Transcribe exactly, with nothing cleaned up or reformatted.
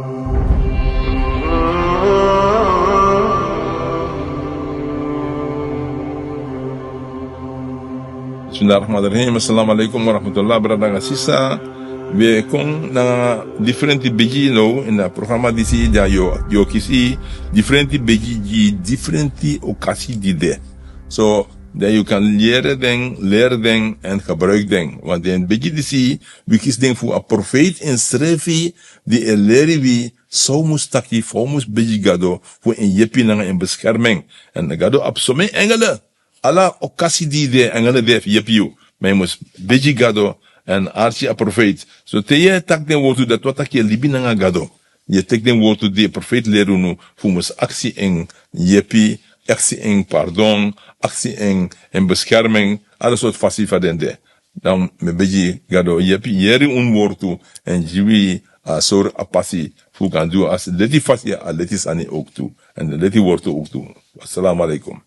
Bismillah ar-Rahman ar-Rahim. Assalamu alaikum wa rahmatullah, brada nanga sisa. We kon na difrenti begi now ini a programa disi, dan yu o, yu o kisi difrenti begi gi difrenti okasi di de. So, dan yu kan leri den, leri den, èn gebruik den. Want den begi disi, wi kisi den fu a profeiti ensrefi, di e leri wi san wi mus taki, fa wi mus begi Gado fu en yepi nanga en beskermen. Èn Gado abi someni engele. Ala okasi di de, engele de fu yepi yu. Ma yu mus begi Gado èn arki a profeiti. So te yu e taki den wortu, dati wani taki yu e libi nanga Gado. Yu e teki den wortu di a profeiti leri unu, fu mus aksi en yepi, aksi en pardon, aksi en, en beskermen, ala sortu fasi fa den de. Dan mi e begi Gado yepi, yeri un wortu, èn gi wi a sori a pasi fu kan du a leti fasi, a leti sani ook tu, èn leti wortu ook tu. Assalamu alaikum.